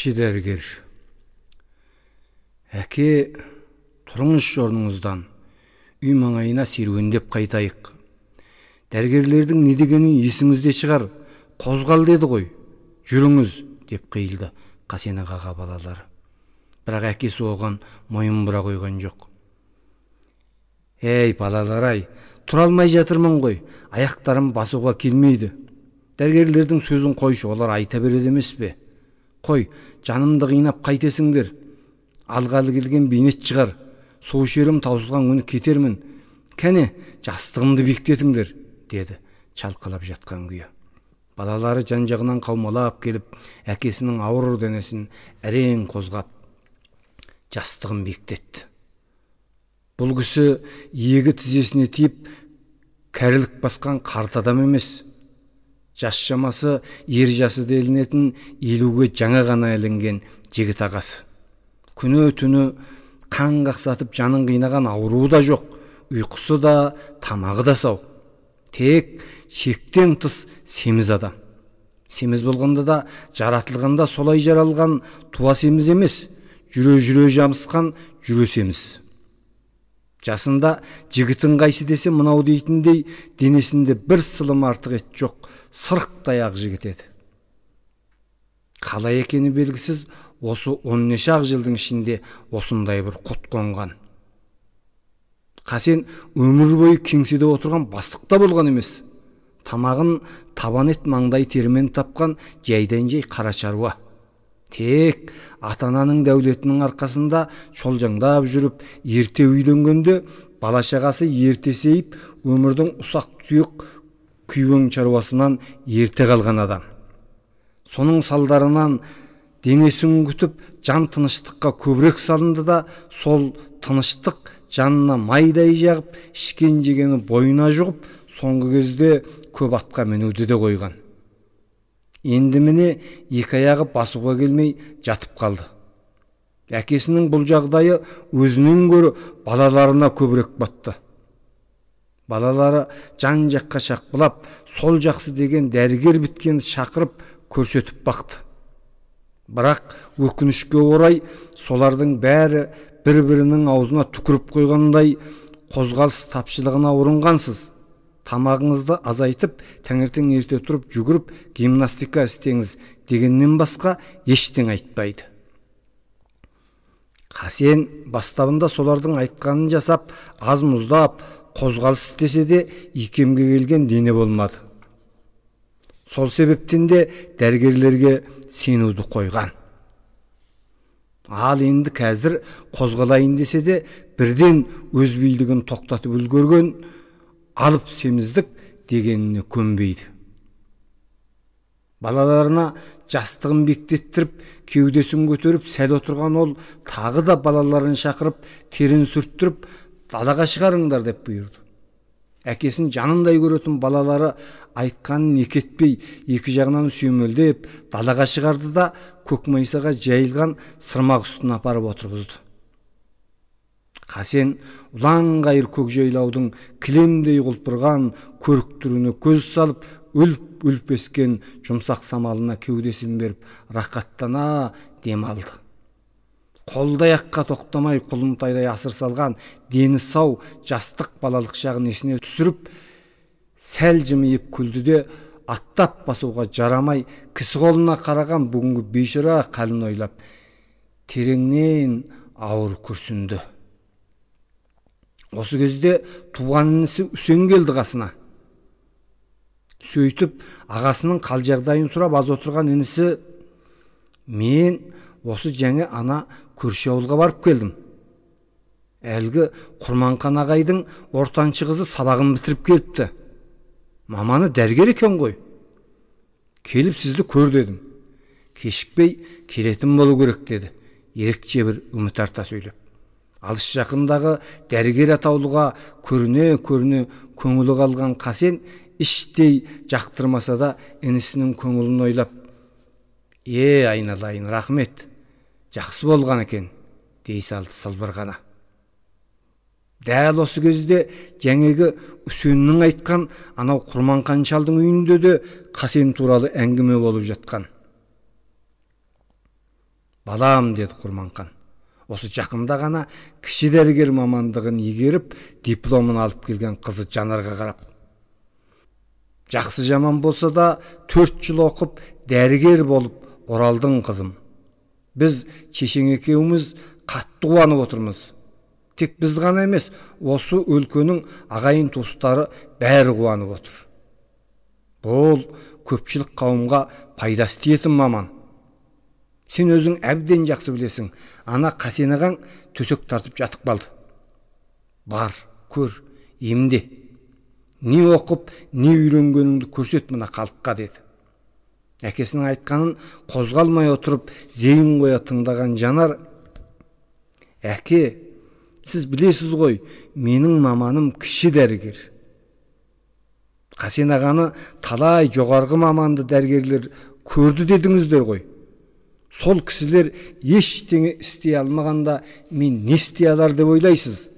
Кіші дәрігер: «Әке, тұрыңызшы орныңыздан, үй маңайына серуендеп қайтайық. Дәрігерлердің не дегені есіңізде шығар, қозғал деді ғой, жүріңіз», деп қиылды Қасен ағаға балалары. Бірақ әкесі оған мойын бұра қойған жоқ. «Ей, балалар-ай, тұра алмай жатырмын ғой, аяқтарым басуға келмейді. Дәрігерлердің сөзін қойшы, олар айта береді емес пе? Қой, жанымды қинап қайтесіңдер. Алғалы келген бейнет шығар. Су ішерім таусылған күні кетермін. Кәне, жастығымды бекітетіңдер», деді шалқалап жатқан күйі. Балалары жан-жағынан қаумалап келіп, әкесінің ауыр денесін әрең қозғап, жастығын бекітетті. Бұл кісі иегі тізесіне тиіп, кәрілік басқан қарт адам емес. Жас шамасы ер жасы делінетін 50-ге жаңа ғана ілінген жігіт ағасы. Күні түні қан қақсатып жанын қинаған ауруы да жоқ, ұйқысы да, тамағы да сау. Тек шектен тыс семіз адам. Семіз болғанда да жаратылғанда солай жаралған туа семіз емес, жүре-жүре жабысқан жүре семіз. Жасында жігітің қайсы десе мынау дейтіндей денесінде бір сылым артық ет жоқ, сырықтай ақ жігіт еді. Қалай екені белгісіз, осы он неше ақ жылдың ішінде осындай бір құт қонған. Қасен өмір бойы кеңседе отырған бастықта болған емес. Тамағын табан ет маңдай терімен тапқан жайдан жай қара шаруа. Тек ата-ананың дәулетінің арқасында шолжаңдап жүріп, ерте үйленгенде бала шағасы ерте сейіп, өмірдің ұсақ-түйек күйбең шаруасынан ерте қалған адам. Соның салдарынан денесін күтіп, жан тыныштыққа көбірек салынды да, сол тыныштық жанына майдай жағып, ішкен жегені бойына жұғып, соңғы кезде көп атқа мінуді де қойған. Енді міне екі аяғы басуға келмей жатып қалды. Әкесінің бұл жағдайы өзінен гөрі балаларына көбірек батты. Балалары жан жаққа шақпылап, сол жақсы деген дәрігер біткенді шақырып көрсетіп бақты. Бірақ өкінішке орай солардың бәрі бір-бірінің аузына түкіріп қойғандай қозғалыс тапшылығына ұрынғансыз. Тамағыңызды азайтып, таңертең ерте тұрып жүгіріп гимнастика істеңіз дегеннен басқа ештеңе айтпайды. Қасен бастабында солардың айтқанын жасап, аз мұздап, қозғалыс істесе де икемге келген дене болмады. Сол себептен де дәрігерлерге сенуді қойған. Ал енді қазір қозғалайын десе де бірден өз билігін тоқтатып үлгерген алып семіздік дегеніне көнбейді. Балаларына жастығын бектеттіріп, кеудесін көтеріп, сәл отырған ол тағы да балаларын шақырып, терін сүрттіріп, далаға шығарыңдар деп бұйырды. Әкесін жанындай көретін балалары айтқанын екі етпей, екі жағынан сүйемелдеп, далаға шығарды да көк майсаға жайылған сырмақ үстіне апарып отырғызды. Қасен ұлан-ғайыр көк жайлаудың кілемдей құлпырған көріктіріне көз салып, үлп-үлп ескен жұмсақ самалына кеудесін беріп, рақаттана дем алды. Қолды аяққа тоқтамай құлынтайдай асыр салған дені сау жастық балалық шағын есіне түсіріп, сәл жымиып күлді де, аттап басуға жарамай кісі қолына қараған бүгінгі бейшара халін ойлап, тереңнен ауыр күрсінді. Осы кезде туған інісі Үсен келді қасына. Сөйтіп ағасының қал жағдайын сұрап аз отырған інісі: «Мен осы жаңа ана көрші ауылға барып келдім. Әлгі Құрманқан ағайдың ортаншы қызы сабағын бітіріп келіпті. Маманы дәрігер екен ғой. Келіп сізді көр дедім. Кешікпей келетін болу керек» деді ерекше бір үміт арта сөйлеп. Алыс жақындағы дәрігер атаулыға көріне-көріне көңілі қалған Қасен іштей жақтырмаса да інісінің көңілін ойлап, «Е, айналайын, рахмет, жақсы болған екен», дей салды сылбыр ғана. Дәл осы кезде жаңағы Үсеннің айтқан анау Құрманқан шалдың үйінде де Қасен туралы әңгіме болып жатқан. Балам, деді Құрманхан, осы жақында ғана кіші дәрігер мамандығын игеріп, дипломын алып келген қызы Жанарға қарап. Жақсы жаман болса да 4 жыл оқып, дәрігер болып оралдың, қызым. Біз шешең екеуміз қатты қуанып отырмыз. Тек біз ғана емес, осы өлкенің ағайын туыстары бәрі қуанып отыр. Бұл көпшілік қауымға пайдасы тиетін маман. Сен өзің әбден жақсы білесің, ана Қасен ағаң төсек тартып жатып қалды. Бар, көр, емде. Не оқып, не үйренгеніңді көрсет мына халыққа, деді. Әкесінің айтқанын қозғалмай отырып, зейін қоя тыңдаған Жанар, әке, сіз білесіз ғой, менің маманым кіші дәрігер. Қасен ағаны талай жоғарғы маманды дәрігерлер көрді дедіңіздер ғой. Сол кісілер ештеңе істей алмағанда мен не істей алар деп ойлайсыз,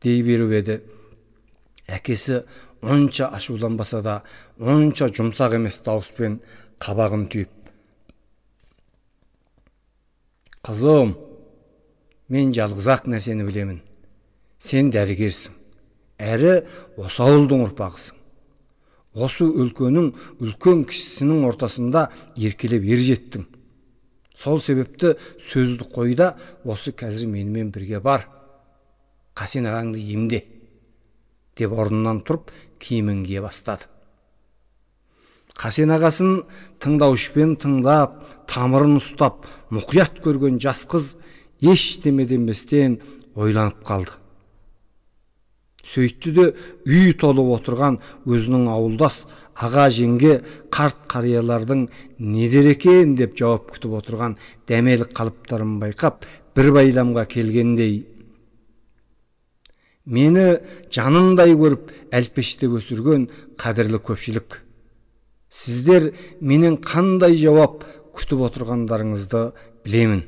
дей беріп еді. Әкесі онша ашуланбаса да, онша жұмсақ емес дауыспен қабағын түйіп, қызым, мен жалғыз-ақ нәрсені білемін. Сен дәрігерсің, әрі осы ауылдың ұрпағысың. Осы өлкенің үлкен кішісінің ортасында еркелеп ер жеттің. Сол себепті сөзді қой да, осы қазір менімен бірге бар. Қасен ағаңды емде, деп орнынан тұрып киімін кие бастады. Қасен ағасын тыңдаушпен тыңдап, тамырын ұстап, мұқият көрген жас қыз ештеме деместен ойланып қалды. Сөйтті де үй толып отырған өзінің ауылдас аға жеңге қарт қариялардың не дер екен деп жауап күтіп отырған дәмелі қалыптарын байқап, бір байламға келгендей, мені жанындай көріп әлпештеп өсірген қадірлі көпшілік, сіздер менен қандай жауап күтіп отырғандарыңызды білемін.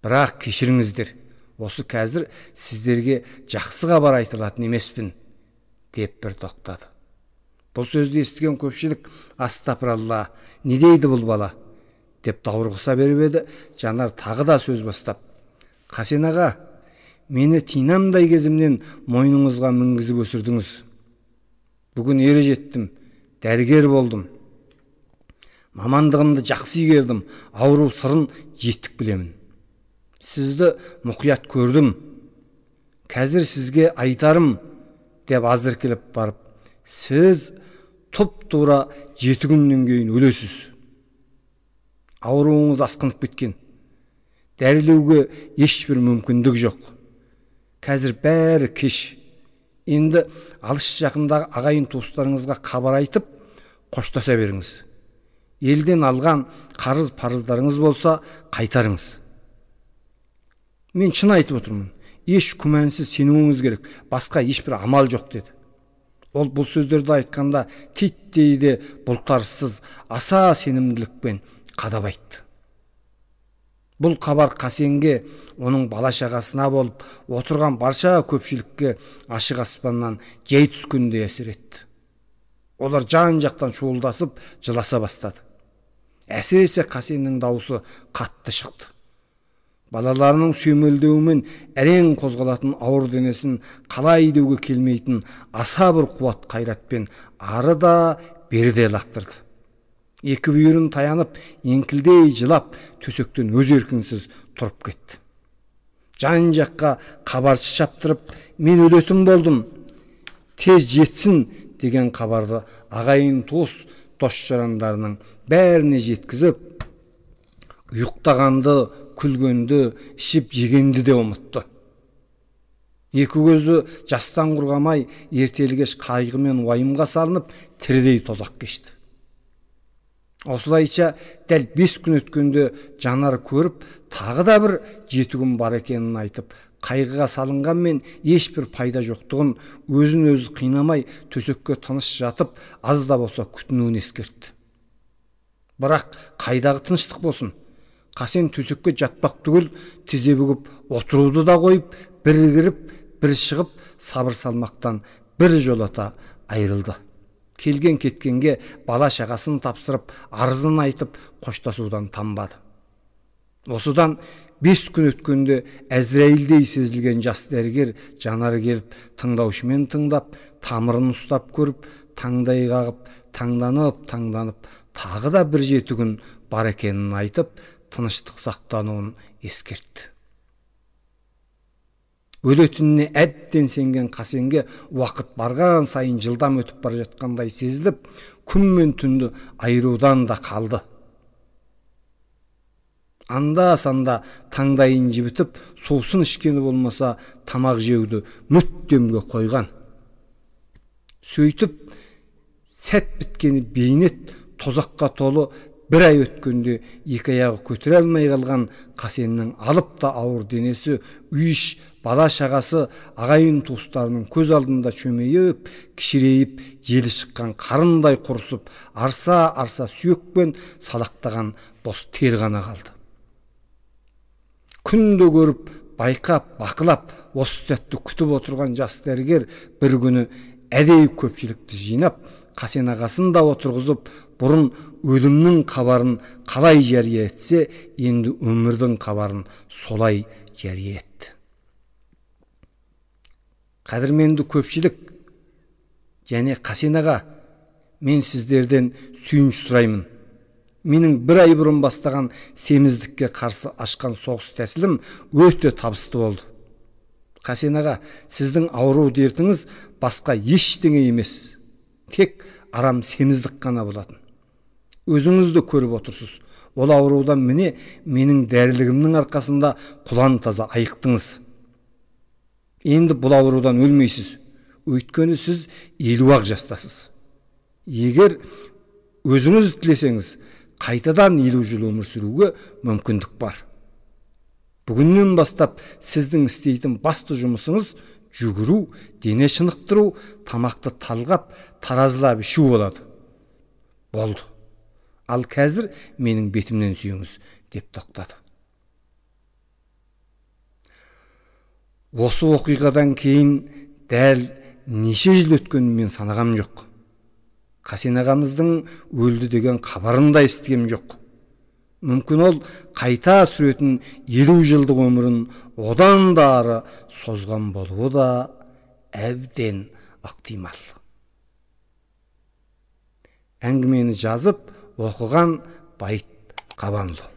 Бірақ кешіріңіздер, осы қазір сіздерге жақсы хабар айтылатын емеспін, деп бір тоқтады. Бұл сөзді естіген көпшілік, астапыралла, не дейді бұл бала, деп даурығыса беріп еді. Жанар тағы да сөз бастап, Қасен аға, мені тинамдай кезімнен мойныңызға мінгізіп өсірдіңіз. Бүгін ере жеттім, дәрігер болдым. Мамандығымды жақсы игердім, ауру сырын жетік білемін. Сізді мұқият көрдім. Қазір сізге айтарым, деп аз іркіліп барып, сіз тұп-тура 7 күннен кейін өлесіз. Ауруыңыз асқынып кеткен. Дәрілеуге ешбір мүмкіндік жоқ. Қазір бәрі кеш. Енді алыс жақындағы ағайын туыстарыңызға хабар айтып, қоштаса беріңіз. Елден алған қарыз парыздарыңыз болса, қайтарыңыз. Мен шын айтып отырмын, еш күмәнсіз сенуіңіз керек, басқа ешбір амал жоқ, деді. Ол бұл сөздерді айтқанда титтей де бұлтарсыз, аса сенімділікпен қадап айтты. Бұл хабар Қасенге, оның бала шағасына болып, отырған барша көпшілікке ашық аспаннан жай түскендей әсер етті. Олар жан-жақтан шуылдасып, жыласа бастады. Әсіресе Қасеннің даусы қатты шықты. Балаларының сүйемелдеуімен әрең қозғалатын ауыр денесін қалай деуге келмейтін аса бір қуат қайратпен ары да бері де лақтырды. Екі бүйірін таянып, еңкілдей жылап, төсектен өз еркінсіз тұрып кетті. Жан жаққа хабаршы шаптырып, мен өлетін болдым, тез жетсін деген хабарды ағайын туыс дос жарандарының бәріне жеткізіп, ұйықтағанды, күлгенді, ішіп жегенді де ұмытты. Екі көзі жастан құрғамай, ертелі-кеш қайғы мен уайымға салынып, тірідей тозақ кешті. Осылайша дәл 5 күн өткенде Жанар көріп, тағы да бір 7 күн бар екенін айтып, қайғыға салынғанмен ешбір пайда жоқтығын, өзін өзі қинамай төсекке тыныш жатып, аз да болса күтінуін ескертті. Бірақ қайдағы тыныштық болсын? Қасен төсекке жатпақ түгіл, тізе бүгіп отыруды да қойып, бір кіріп, бір шығып, сабыр салмақтан бір жолата айырылды. Келген кеткенге бала шағасын тапсырып, арызын айтып, қоштасудан танбады. Осыдан 5 күн өткенде Әзірәйілдей сезілген жас дәрігер жанар келіп, тыңдаушымен тыңдап, тамырын ұстап көріп, таңдай қағып, таңданып, тағы да бір 7 күн бар екенін айтып, тыныштық сақтануын ескертті. Өлетініне әбден сенген Қасенге уақыт барған сайын жылдам өтіп бара жатқандай сезіліп, күн мен түнді айырудан да қалды. Анда-санда таңдайын жібітіп, сусын ішкені болмаса, тамақ жеуді мүддемге қойған. Сөйтіп, сәт біткені бейнет тозаққа толы бір ай өткенде екі аяғы көтере алмай қалған Қасеннің алып та ауыр денесі үй-іш, бала-шағасы, ағайын туыстарының көз алдында шөмейіп, кішірейіп, желі шыққан қарындай құрысып, арса-арса сүйекпен салақтаған бос тер ғана қалды. Күнді көріп, байқап, бақылап, осы сәтті күтіп отырған жас дәрігер бір күні әдейі көпшілікті жинап, Қасен ағасын да отырғызып, бұрын өлімнің хабарын қалай жария етсе, енді өмірдің хабарын солай жария етті. Қадірменді көпшілік және Қасен аға, мен сіздерден сүйінші сұраймын. Менің бір ай бұрын бастаған семіздікке қарсы ашқан соғыс тәсілім өте табысты болды. Қасен аға, сіздің ауру дертіңіз басқа ештеңе емес, тек арам семіздік қана болатын. Өзіңізді көріп отырсыз. Ол аурудан міне менің дәрілігімнің арқасында құлан таза айықтыңыз. Енді бұл аурудан өлмейсіз. Өйткені сіз 50-ақ жастасыз. Егер өзіңіз тілесеңіз, қайтадан 50 жыл өмір сүруге мүмкіндік бар. Бүгіннен бастап сіздің істейтін басты жұмысыңыз жүгіру, дене шынықтыру, тамақты талғап, таразылап ішу болады. Болды. Ал қазір менің бетімнен сүйіңіз, деп тоқтады. Осы оқиғадан кейін дәл неше жыл өткенін мен санағам жоқ. Қасен ағамыздың өлді деген хабарын да естігем жоқ. Мүмкін ол қайта сүретін 50 жылдық өмірін одан да ары созған болуы да әбден ықтимал. Әңгімені жазып, оқыған Байт Қабанұлы.